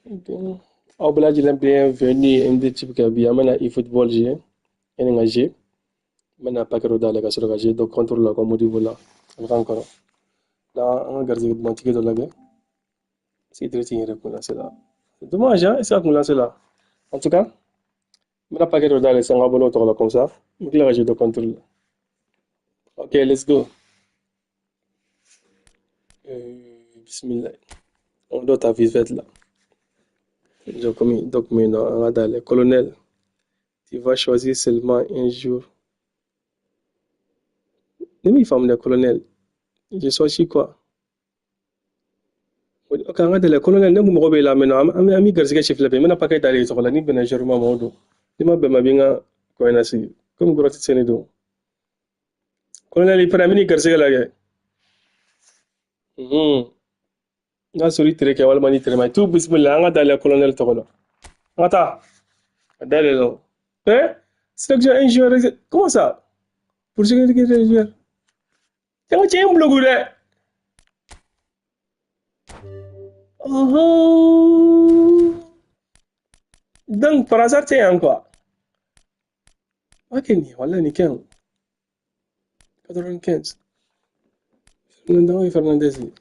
Aw bɛɛ lajɛlen bienvenue MD Tube kan bi an bɛna e-football jouer yani n ka jouer n bɛna paquet dɔ dayɛlɛ ka sɔrɔ ka jouer donc contre la quoi Modibo la a bɛ k'an kɔrɔ là an ka garisɛgɛ dumantigi dɔ lajɛ est-ce que direct in yɛrɛ kun lase la c'est dommage hein est-ce que a kun lase la en tout cas n bɛna paquet dɔ dayɛlɛ sisan n ka abonné tɔgɔ la comme ça n bɛ tila ka jouer dɔ contre la. Ok, let's go. Bismillah. On doit ta vie faite là. Donc, maintenant, on va dans le colonel. Tu vas choisir seulement un jour. Ne m'y femme le colonel. Je choisis quoi? Ok, on va dans le colonel. Ne m'y là maintenant. Ami garisɛgɛ si filɛ bɛ n bɛna paquet d'ale tɔgɔ la ni bɛnna jour ma o don. Ni ma bɛn ma bi n ka kɔɲɔ na sigi. Komi gɔrɔti tɛ ne don. Colonel i pɛrɛn n bɛ n'i garisɛgɛ lajɛ. N'a sɔrɔ i tere kɛ walima ni tere ma tout bismillah an ka dayɛlɛ colonel tɔgɔ la. An ka taa. A dayɛlɛ dɔrɔn. Eh? Sélection un joueur. Comment ça? Pour sécuriser un joueur. Cɛ n ka cɛ ye n bloqué dɛ. Donc par hasard tɛ yan quoi. Ok nin walahi nin kɛ yan. 95. Fernando ye Fernandez ye.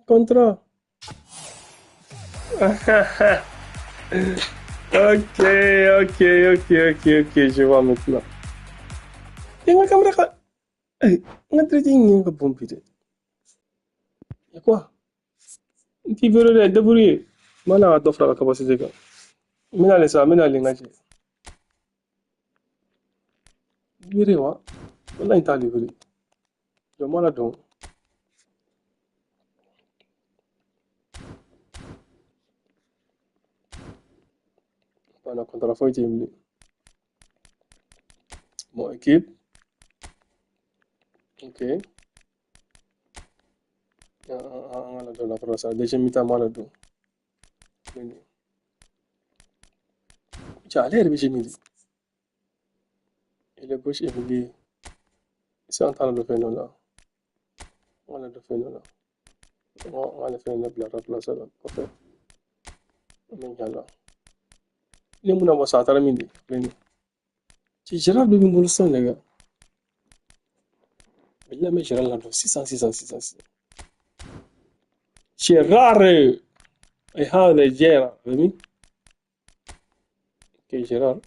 Contrat. Ok, ok, ok, ok, ok, je vois maintenant. N ka caméra ka n ka direct in ka bon bi dɛ. Y'a quoi? N t'i verrouillé dɛ, débrouillé. N ma na ka dɔ fara ka capacité kan. N bɛna ale sa, n bɛna ale n ka cɛ. Libéré wa? Walahi n t'a libéré. Jɔ n b'a ladon. Bana contrat foyi tɛ yen bilen. Bon, équipe. Ok. An ka ladon la fɔlɔ sa. Deuxième mi-temps n b'a ladon. Cɛ ale yɛrɛ bɛ min de? Il est gauche et milieu. Est-ce que an t'a ladon fɛn dɔ la? An ka ladon fɛn dɔ la. An k'ale fɛnɛ bila remplacer la kɔfɛ. An bɛ ɲa la. Ne mun na bɔ sa a taara min de? Filɛ nin ye. Cɛ Gérard bɛ min bolo sisan les gars. Bilahi n bɛ Gérard ladon sisan sisan sisan sisan. Gérard! I have the Gérard. A bɛ min? Ok, Gérard.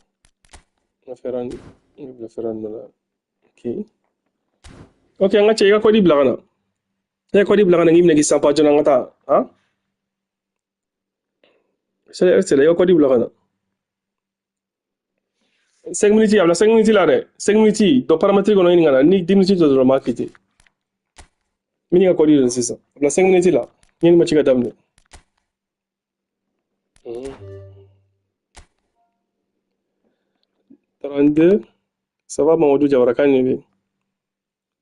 N ka Ferran, n bɛ bila Ferran nɔ la. Ok. Ok, an ka cɛ i ka kɔdi bila ka na. I ka kɔdi bila ka na n k'i minɛ k'i sanpa joona an ka taa. Han? C'est i ka kɔdi bila ka na. 5 minutes, a bila 5 minutes la dɛ. 5 minutes, dɔ paramètre kɔnɔ ɲini ka na. Ni 10 minutes dɔrɔn n b'a quitter. N bɛ n'i ka kɔdi don sisan. A bila 5 minutes la. Yanni match ka daminɛ. 32, ça va Mamadou Diawara kan de bɛ yen.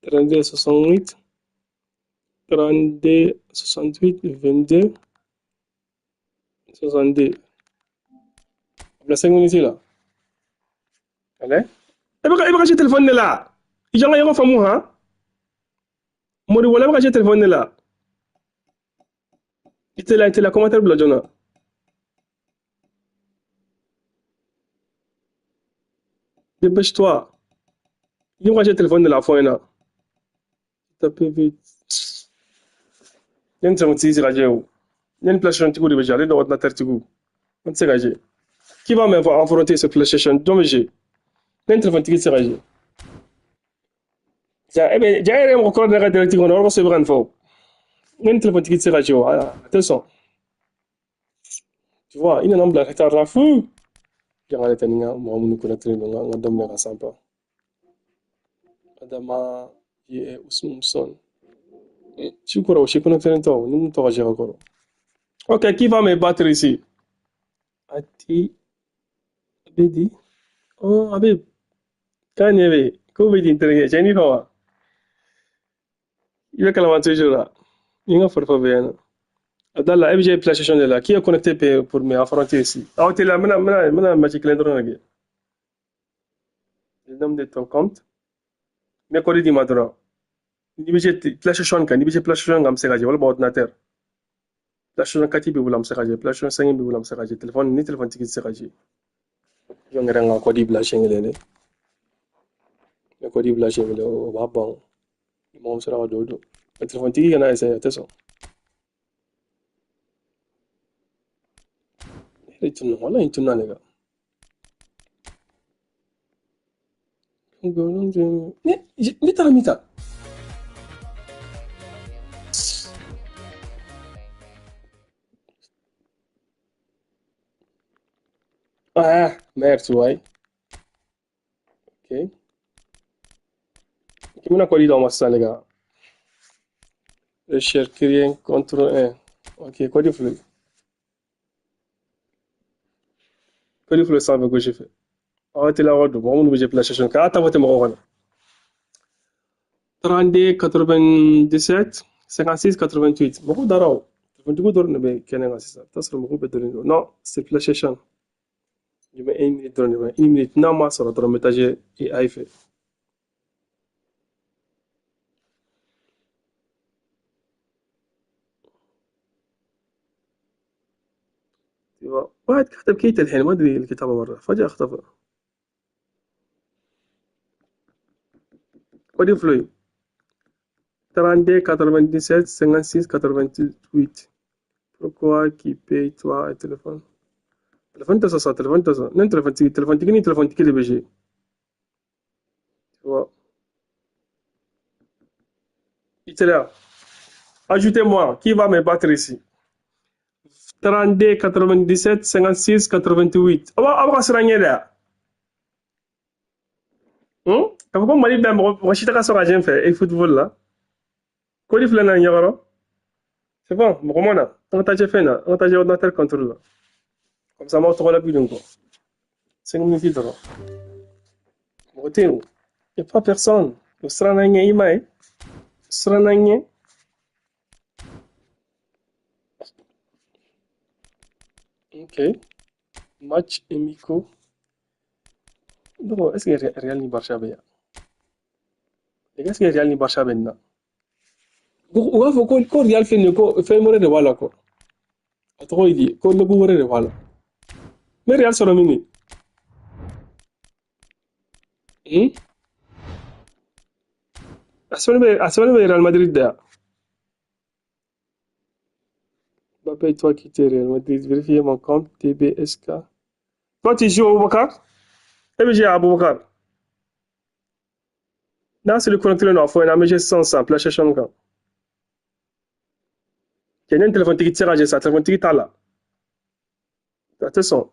32 68 32 68 22 62. A bila 5 minutes la. Allez. E bɛ ka se téléphone de la. I jɔ n ka ɲɔgɔn faamu han. Modibo e bɛ ka se téléphone de la. I teliya i teliya commentaire bila joona. Dépêche-toi. I bɛ ka se téléphone de la fɔ n ɲɛna. Tapez vite. Ne ni téléphone tigi tɛ se ka jɛ o. Ne ni PlayStation tigiw de bɛ jɛ ale ni ordinateur tigiw. An tɛ se ka jɛ. Qui va m'affronter sur PlayStation? Jɔn bɛ jɛ? Ne ni téléphone tigi tɛ se ka jɛ. Ja e bɛ ja e yɛrɛ ye mɔgɔ kɔrɔ de ka direct kɔnɔ o yɔrɔ kosɛbɛ i bɛ ka nin fɔ o. Ne ni téléphone tigi tɛ se ka jɛ o. A tɛ sɔn. Tu vois, i nana n bila retard la fu. Jangale tɛ ni n ka mɔgɔ minnu connecté don n ka daminɛ ka sanpa. Adama ye Ousmane Son. Si kɔrɔ o si connecté tɛ o ni mun tɔgɔ jɛ ka kɔrɔ. Ok, qui va me battre ici? Ati Abedi. Oh, Habib. K'a ɲɛ bɛ yen. Ko bɛ di n terikɛ cɛ ni fɛ wa? I bɛ kalama toujours la. Ni n ka forfait bɛ yan nɔ. Abdallah, e bɛ jouer PlayStation de la. Qui est connecté pour me affronter ici? Aw teliya n bɛna match kelen dɔrɔn de kɛ. Le nom de ton compte. N bɛ code d'i ma dɔrɔn. N'i bɛ jouer PlayStation kan, n'i bɛ jouer PlayStation kan, n bɛ se ka jouer walima ordinateur. PlayStation 4 b'i bolo, an bɛ se ka jouer. PlayStation 5 b'i bolo, an bɛ se ka jouer. Téléphone ni téléphone tigi tɛ se ka jouer. Jɔn yɛrɛ n ka code bila siɲɛ kelen dɛ. N bɛ code bila siɲɛ kelen, o b'a ban. Ni mɔgɔ min sera ka don, o don. Mais téléphone tigi kana essayer, a tɛ sɔn. Ne yɛrɛ tununa, walahi n tununa ne kan. Ne taara min ta? Ah, merde, ouais. Ok. Ok, bɛna code d'aw ma sisan, les gars. Recherche créer contre 1. Ok, code filɛ. Code filɛ sanfɛ gauche fɛ. Aw teliya ka don, mɔgɔ minnu bɛ jouer PlayStation kan, a ta fɔ tɛ mɔgɔ kɔnɔ. 32 97 56 88. Mɔgɔw dara o. Téléphone tigiw dɔrɔn de bɛ kɛnɛ kan sisan. I bɛ t'a sɔrɔ mɔgɔw bɛɛ donnen don. Non, c'est PlayStation. Je mets une minute dɔrɔn de ma. Une minute. N'a ma sɔrɔ dɔrɔn, n bɛ taa jouer AI fɛ. Tu vois. واحد كتب كيت الحين، ما ادري الكتابة برا فجأة اختفى. code filɛ. 32 97 56 88. Pourquoi qui paye toi un téléphone? Téléphone tɛ sɔn sa, téléphone tɛ sɔn. Ne téléphone tigi, téléphone tigi ni téléphone tigi de bɛ jouer. Tu vois. Italia. Ajoutez-moi, qui va me battre ici? 32 97 56 88. Aw b'a ka siran ɲɛ dɛ. K'a fɔ ko Mali bɛɛ mɔgɔ si tɛ ka sɔn ka jouer n fɛ e football la. Code filɛ nin ye ɲɛkɔrɔ. C'est bon, mɔgɔ ma na. An ka taa jɛ fɛn na, an ka taa jɛ ordinateur contrôle la. Comme ça, an b'aw tɔgɔ la bi dun kɔ. 5 minutes dɔrɔn. Mɔgɔ tɛ yen o. Y a pas personne. O siranna ɲɛ, i m'a ye. Siranna ɲɛ. Ok. Match amicaux. Donc, est-ce que Real ni Barça bɛ yan? Les gars, est-ce que Real ni Barça bɛ nin na? U b'a fɔ ko Real filɛ nin ye, ko fɛn wɛrɛ de b'a la quoi. A tɔgɔ ye di? Ko logo wɛrɛ de b'a la. N bɛ Real sɔrɔ min de? A sɛbɛnni bɛ Real Madrid de yan. Mbappé, toi qui es Real Madrid, vérifiez mon compte TBSK. Toi, tu joues Aboubacar? E bɛ jouer Aboubacar. N'a sɔrɔ connecté don a fɔ ɲɛna, an bɛ jouer sisan sisan PlayStation kan. Cɛ, ne ni téléphone tigi tɛ se ka jouer sa, téléphone tigi t'a la. A tɛ sɔn.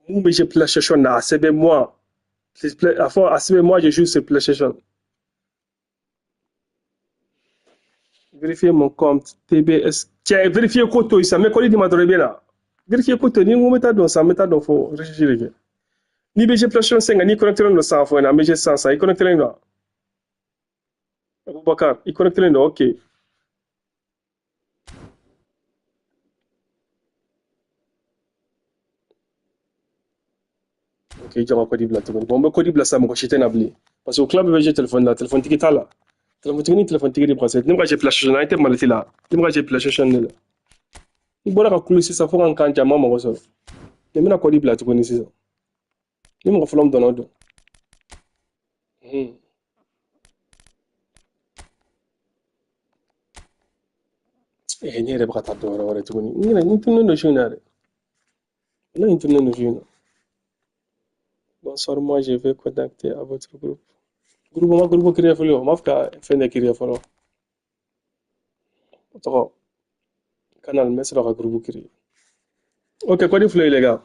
Mun bɛ jouer PlayStation na, a sɛbɛn moi. A fɔ a sɛbɛn moi, je joue sur PlayStation. Vérifier mon compte TBS. Cɛ, vérifier ko to yen sisan, n bɛ code d'i ma dɔrɔn i bɛ na. Vérifier ko to yen, ni n ko n bɛ taa don sisan, n bɛ taa don fo recherche de kɛ. N'i bɛ jouer PlayStation 5 kan, n'i connecté don sisan, a fɔ ɲɛna, an bɛ jouer sisan sisan, i connecté don wa? Aboubacar, i connecté don, ok. Ok, jɔ ka code bila tuguni. Bon, n bɛ code bila sisan, mɔgɔ si tɛ na bilen. Parce que o tila bɛɛ bɛ jouer téléphone la, téléphone tigi t'a la. Téléphone tigi ni téléphone tigi de bɛ ka se. Ne bɛ ka jouer PlayStation na, an tɛ Mali la. Ne bɛ ka jouer PlayStation de la. N bɔra ka kulu sisan fo ka n kan ja, n ma mɔgɔ sɔrɔ. N bɛna code bila tuguni sisan. Ni mɔgɔ fɔlɔ min donna, o don. Eh, ne yɛrɛ bɛ ka taa dɔn yɔrɔ wɛrɛ tuguni. N yɛrɛ n tununnen don su in na dɛ. Ne n tununnen don su in na. Bonsoir, moi je vais contacter à votre groupe. Groupe ma groupe créé fɔlɔ, o m'a fɔ ka fɛn de créer fɔlɔ. O tɔgɔ canal, n bɛ sɔrɔ ka groupe créer. Ok, code filɛ les gars.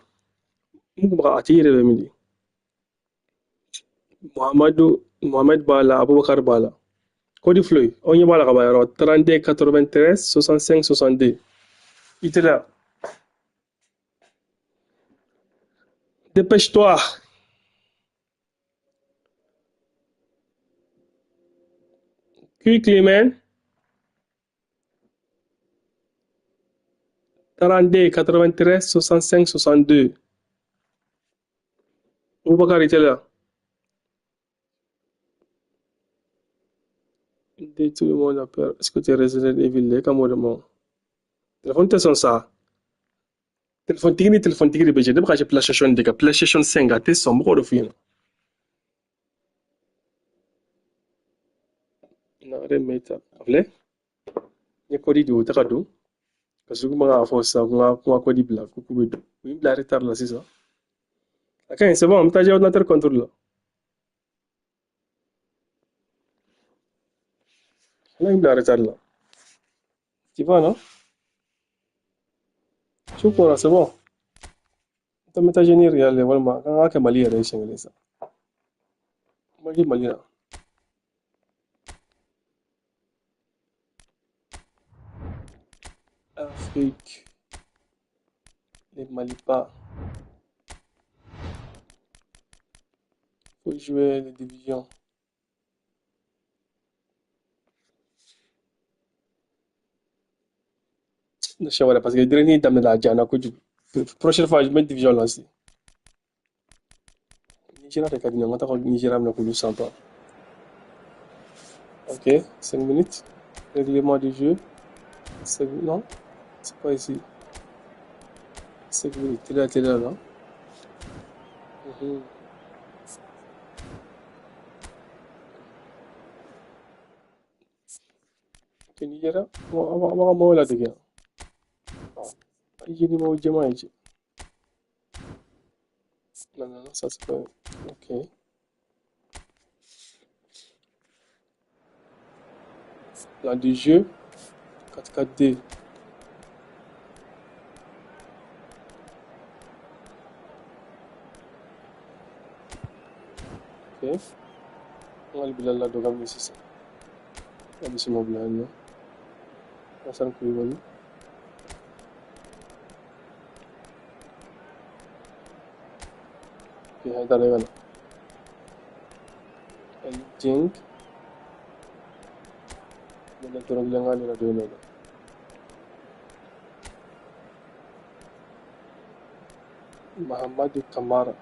N kun bɛ ka a tigi yɛrɛ bɛ min di? Mohamadu Mohamed b'a la, Abubakar b'a la. Code filɛ, aw ɲɛ b'a la ka ban yɔrɔ 32 93 65 62. I teliya. Dépêche-toi. Quickly, man. 32 93 65 62. Boubacar était là. Tout le monde a peur. Est-ce que tu es Resident Evil? Comme moi. Téléphone tɛ sɔn sa. Téléphone tigi ni téléphone tigi de bɛ jɛ. Ne bɛ ka PlayStation de kan, PlayStation 5 a tɛ sɔn, mɔgɔw de f'i ɲɛna. Nare Meta. A filɛ. N ye code di o tɛ ka don. Parce que kuma k'a fɔ sisan ko n ka code bila ko k'u bɛ don. U ye n bila retard la sisan. A ka ɲi, c'est bon, n bɛ taa ordinateur contre la. Ala ye n bila retard la. Tu vois, non? Su kora, c'est bon. N bɛ taa ni Real ye walima an k'a kɛ Mali yɛrɛ ye siɲɛ kelen sa. Ma kɛ Mali la. Afrique, les Mali pas. Faut jouer les divisions. Siɲɛ wɛrɛ parce que direct daminɛ a jana kojugu. Prochaine fois, je mets division lancer. Nigeria de ka di n ye, n ka taga Nigeria minɛ k'olu san pas. Ok, 5 minutes. Règlement du jeu. 5, non, c'est pas ici. 5 minutes, teliya teliya la. Ok, Nigeria, an b'a ka maaw ladege yan. I ni maaw jɛman ye cɛ. Non, non, non, ça c'est pas. Ok. Plan du jeu. 4-4-2. Ok. An ka Bilal ladon kabini sisan. An bɛ se m'o bila yan nɔ. Hassan Koulibaly. Ok, Haidara ka na. Ali Dieng. Bɛ dɔrɔn kelen k'ale la don dɔ la. Mahamadou Kamara.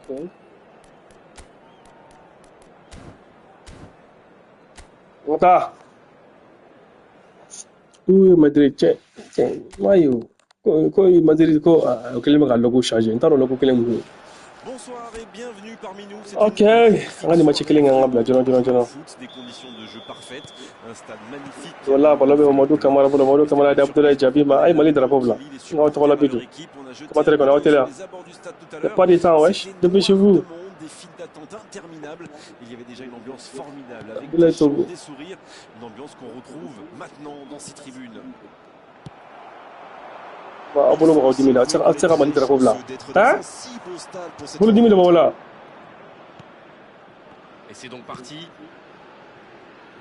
Ok. Nka. Ouh, Madrid, cɛ, cɛ, mayo. Ko, ko Madrid ko, o kɛlen bɛ ka logo changer. N t'a dɔn logo kelen mun don. Bonsoir et bienvenue parmi nous. C'est Ok, une an ka nin match kelen kɛ an ka bila joona joona joona. foot, des conditions de jeu parfaites, un stade magnifique. Wala ballon bɛ Mamadou Kamara bolo, Mamadou Kamara di Abdoulaye Diaby ma. A ye Mali drapeau bila. N k'aw tɔgɔ la bi don. Commentaire kɔnɔ, aw teliya. Y a pas de temps, wesh. Dépêchez-vous. Des files d'attente interminables. Il y avait déjà une ambiance formidable avec Abdoulaye des chants, Togo. des sourires, une ambiance qu'on retrouve maintenant dans ces tribunes. Ba, aw bolo mɔgɔw dimi la. Aw tɛ se ka Mali drapeau bila. Hein? Bolo dimi de b'aw la. Et c'est donc parti.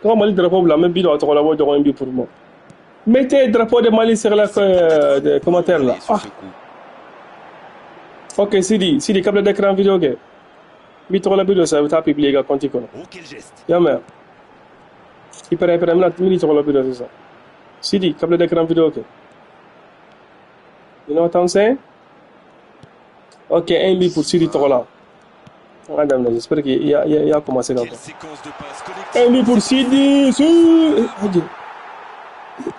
Quand Mali drapeau bila, même bi don a tɔgɔ la, b'o ɲɔgɔn bi pour moi. Mettez drapeau de Mali sur la des commentaires là. Sur Ah. ce coup. Ok, Sidi, Sidi, câble d'écran vidéo kɛ. N b'i tɔgɔ la bi don sa, i bɛ taa publier i ka compte kɔnɔ. Oh, quel geste. I y'a mɛn? I pɛrɛn, i pɛrɛn, n bɛna tɔgɔ la bi don sisan. Sidi, câble d'écran vidéo kɛ. You know what I'm saying? Ok, un but pour Sidi tɔgɔ la. An ka daminɛ, j'espère que i y'a commencé ka Quelle bɔ. séquence de passes collective. Un but pour Sidi, si. Aje.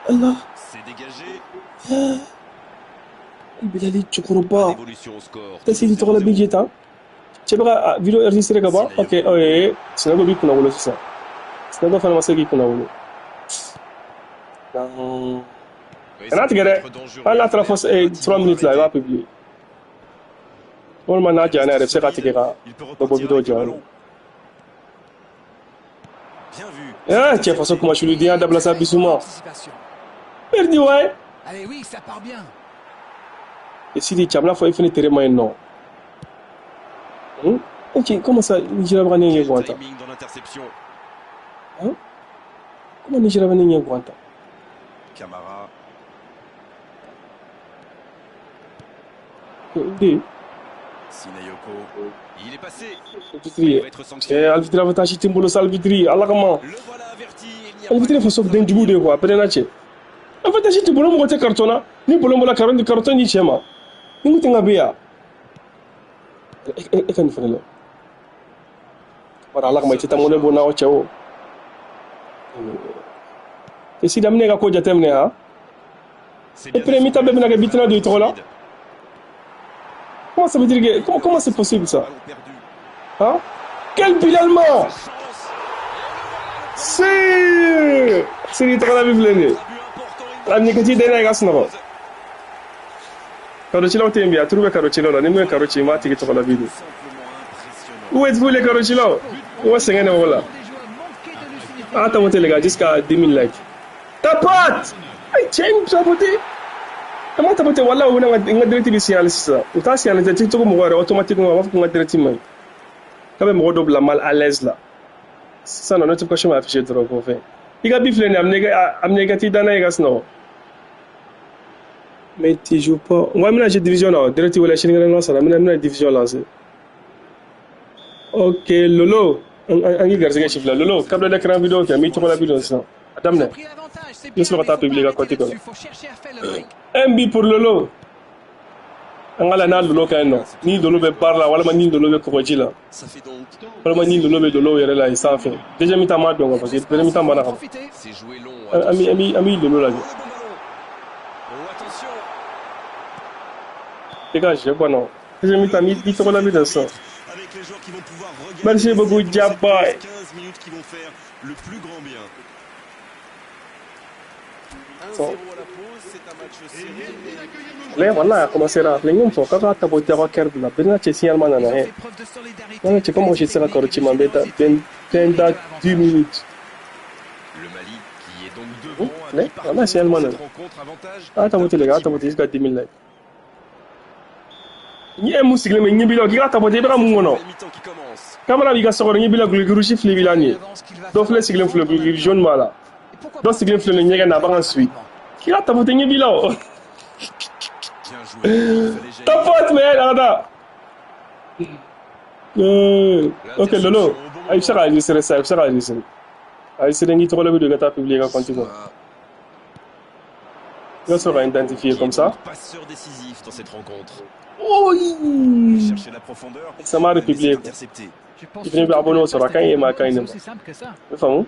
Allah. C'est dégagé. Bilali cɛkɔrɔba. Évolution au score. Tɛ Sidi tɔgɔ la bi jɛ tan. Cɛ bɛ ka vidéo enregistré ka ban. Ok, oye, Sinago b'i kunna wolo sisan. Sinago fana ma se k'i kunna wolo. Non. Kana tigɛ dɛ. Hali n'a taara fɔ 3 minutes la, i b'a publier. Walima n'a janyana yɛrɛ, i bɛ se ka tigɛ ka dɔ bɔ vidéo janya la. Bien vu. Eh, cɛ faso kuma suludenya dabila sa Bissouma. Perdu ouais. Allez, oui, ça part bien. Et Sidi, cɛ a bɛna fɔ i fana tere ma ɲi nɔ. Ok, comment ça, Nigeria bɛ ka ne ɲɛ Quel guwan tan? timing dans l'interception. Hein? Comment Nigeria bɛ ne ɲɛ guwan tan? Camara. De. Sinayoko. Il est passé. Arbitre ye. Il va être sanctionné. Cɛ, arbitre avantage tɛ n bolo sa, arbitre, Ala kama. Le voilà averti. Il n'y a Arbitre pas faso den jugu de ye quoi, a pɛrɛnna cɛ. Avantage tɛ bolo, mɔgɔ tɛ carton na. Ni bolo bɔra carton, carton di cɛ ma. Ni kun tɛ n ka bɛ yan. E ka nin fana lɛ. Bari Ala kama i tɛ taa mɔnɛ bɔ n'aw cɛ o. Et si daminɛ ka ko jateminɛ han. Et puis mi-temps bɛɛ bɛna kɛ bitina don i tɔgɔ la. Comment ça veut dire que comment c'est possible ça? Hein? Quel but allemand! Si! Sidi tɔgɔ la bi filɛ nin ye. A nin ka t'i da i ka sunɔgɔ. Karocilaw tɛ yen bi, a turu bɛ karocilaw la. Ni mun ye karo ci, n b'a tigi tɔgɔ la bi don. Où êtes-vous les karocilaw? U ka sɛgɛn de b'o la. Ah, t'as monté les gars, jusqu'à 10 000 likes. Tapote! Ay, cɛ in tapote. An ma tapote wala u bɛna n ka direct bɛ signaler sisan. U t'a signaler tɛ TikTok mɔgɔ yɛrɛ automatiquement u b'a fɔ ko n ka direct man ɲi. K'a bɛ mɔgɔ dɔ bila mal à l'aise la. Sisan nɔ notification bɛ afficher dɔrɔn k'o fɛn. I ka bi filɛ nin ye, a minɛ i ka t'i da n'a ye i ka sunɔgɔ. Mais tu joues pas. N ko an bɛna jouer division na o direct wala sinikɛnɛ n'o sara n bɛna division lancer. Ok, Lolo, an k'i garisɛgɛ siffler. Lolo, câble d'écran vidéo kɛ, n b'i tɔgɔ la vidéo sisan. A daminɛ. I bɛ sɔrɔ ka taa publier i ka compte kɔnɔ. Un but pour Lolo. An ka la n'a Lolo ka ɲi nɔ. Ni Lolo bɛ baara la walima ni Lolo bɛ kɔgɔji la. Walima ni Lolo bɛ Lolo yɛrɛ la yen sanfɛ. Deuxième mi-temps m'a dɔn quoi parce que deuxième mi-temps banna ka ban. An b'i Lolo lajɛ. Dégage, je vois non. Deuxième mi-temps, i tɔgɔ la vidéo sisan. Merci beaucoup, Diaba. 15 minutes qui vont faire le plus grand bien. 1-0 à la pause, c'est un match serré. Mais voilà, a commencé là. Les gens font quand tu as beau dire cœur là, ben là signalement nana hein. Non, tu comment je sais la correcte m'embête ben da 10 minutes. Le Mali qui est donc devant. Mais voilà, signalement nana. Ah, t'as monté les gars, t'as monté jusqu'à 10 000 likes. Ni e mun sigilen bɛ ɲɛ b'i la k'i ka tapote i bɛ ka mun kɔnɔ kamara b'i ka so kɔnɔ ɲɛ b'i la guloki rouge filɛ b'i la nin ye dɔ filɛ sigilen filɛ guloki jaune b'a la dɔ sigilen filɛ nin ɲɛgɛn na a b'a ka suit k'i ka tapote ɲɛ b'i la o tapote mais a ka taa. Ok Lolo, i bɛ se ka enregistrer sisan, i bɛ se ka enregistrer enregistrer n'i tɔgɔ la bɛ don i ka taa publier i ka compte kɔnɔ. I ka sɔrɔ ka identifier comme ça. Passeur décisif dans cette rencontre. Oui. Chercher la profondeur. Ça m'a republié. Il vient abonner sur la caille et ma caille. Faamu.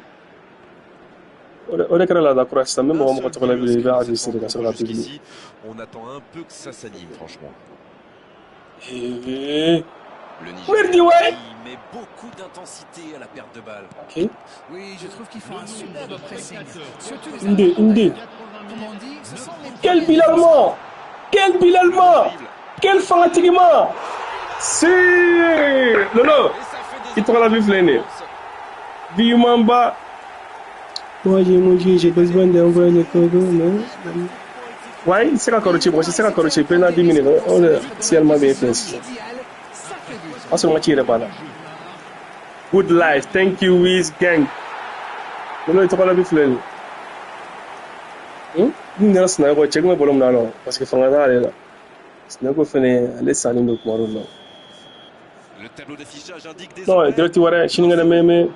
O de kɛra laada kura sisan n bɛ mɔgɔ mɔgɔ tɔgɔ la bi i bɛ enregistrer ka sɔrɔ ka publier. On attend un peu que ça s'anime franchement. Le Merde, ouais. Il met beaucoup d'intensité à la perte de balle. Ok. Oui, je trouve qu'ils font un superbe pressing. Surtout les Ndé, Ndé. Quel but allemand! Quel but allemand! Quel fanatigement! Si! Lolo, il te la vie nin ye. Bimamba. Moi, j'ai besoin d'envoyer le code, non? Ouais, il sera corrigé, moi, il sera corrigé. Pendant 10 minutes, on est ciellement bien fait. En ce moment, il est pas là. Good life, thank you, Wiz Gang. Lolo, il te la vie nin ye. N nana Sinayoko cɛ kun bɛ bolo min na nɔ parce que fanga t'ale la. Sinayoko fɛnɛ ale salen don kuma dɔw la. Non, direct wɛrɛ sinikɛnɛ n bɛ n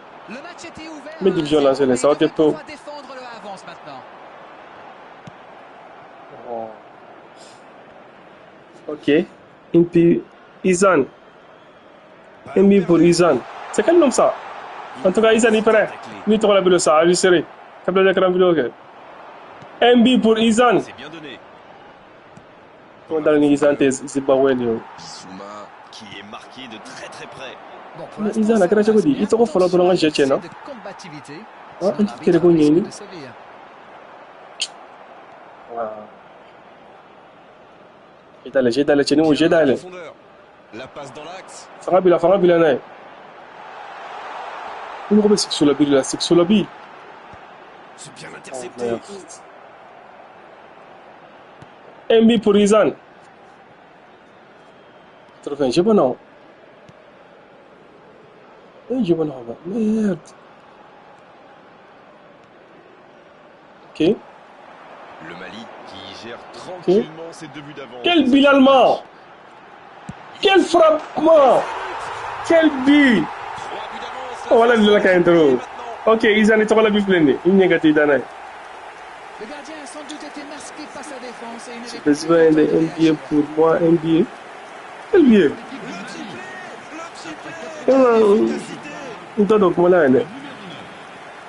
bɛ division lancer dɛ, ça va être tôt. Ok. Impi Izan. Un but pour Izan. C'est quel nom ça? En tout cas, Izan est prêt. Ni tɔgɔ la vidéo ça, enregistré. Câble d'écran vidéo kɛ. Un but pour Izan. C'est bien donné. Comment dans le Izan tɛ Zimbabwe de ye o. Bissouma qui est marqué de très très près. Mais Izan a kɛra cogo di? I tɔgɔ fɔlɔ dɔrɔn ka jɛ tiɲɛna. Ah, an tɛ kɛlɛ ko ɲɛɲini. J'ai dayɛlɛ, j'ai dayɛlɛ, cɛnin o, j'ai dayɛlɛ. La passe dans l'axe. Fanga b'i la, fanga b'i la n'a ye. I mago bɛ Sixolabi de la, Sixolabi. C'est bien intercepté. Un but pour Izan. Trophée, j'ai bon non. J'ai bon non. Merde. Ok. Le Mali qui gère tranquillement ses deux buts d'avance. Quel but allemand! Quel frappement! Quel but! Oh, voilà le la intro. Ok, Izan est la but pleine. Il n'y a pas de Le gardien a sans doute été masqué par sa défense et il J'ai besoin d'un billet pour moi, un billet. Quel billet? On doit donc moi là.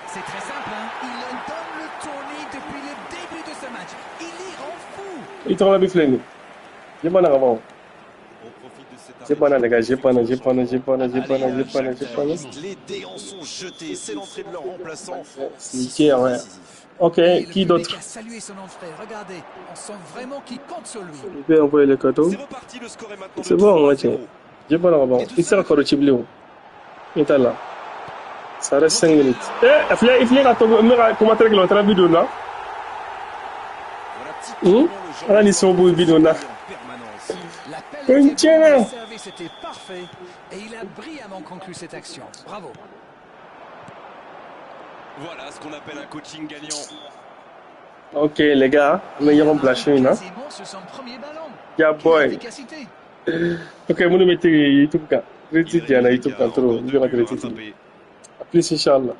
C'est très simple, hein. Il donne le tournis depuis le début de ce match. Il y rend fou. I tɔgɔla bi filɛ nin ye. Banna ka ban o. On profite de cet J'ai arrêt banna les gars, j'ai banna, j'ai banna, j'ai banna, j'ai banna, Allez, j'ai banna, j'ai Jacques banna. Les dés en sont jetés. C'est l'entrée de leur remplaçant. C'est ouais. Décisif. Ok, Et le qui public d'autre? a salué son entrée. Regardez, on sent vraiment qu'il compte sur lui. Il peut envoyer le cadeau. C'est reparti, le score est maintenant de C'est bon, 3 à ouais, 0. J'ai banna ka ban. I tɛ se ka kɔrɔ ci bilen o. I t'a la. Ça reste 5 minutes. Eh, a filɛ, i filɛ ka to n bɛ ka commentaire kɛ la, o taara vidéo la. Voilà typiquement le genre Ala de ni sababu ye vidéo la. en permanence. L'appel Ko n était bon, tiɲɛna. le service était parfait et il a brillamment conclu cette action. Bravo. Voilà ce qu'on appelle un coaching gagnant. Ok les gars, an bɛ ɲɔgɔn bila su in na. Quasiment sur son premier ballon. Ya Quelle boy. efficacité. Ok, minnu bɛ tege YouTube kan. Direct Il di yan na réalise YouTube kan encore trop. deux I bɛ ka buts direct di. rattrapés. À plus, inchallah.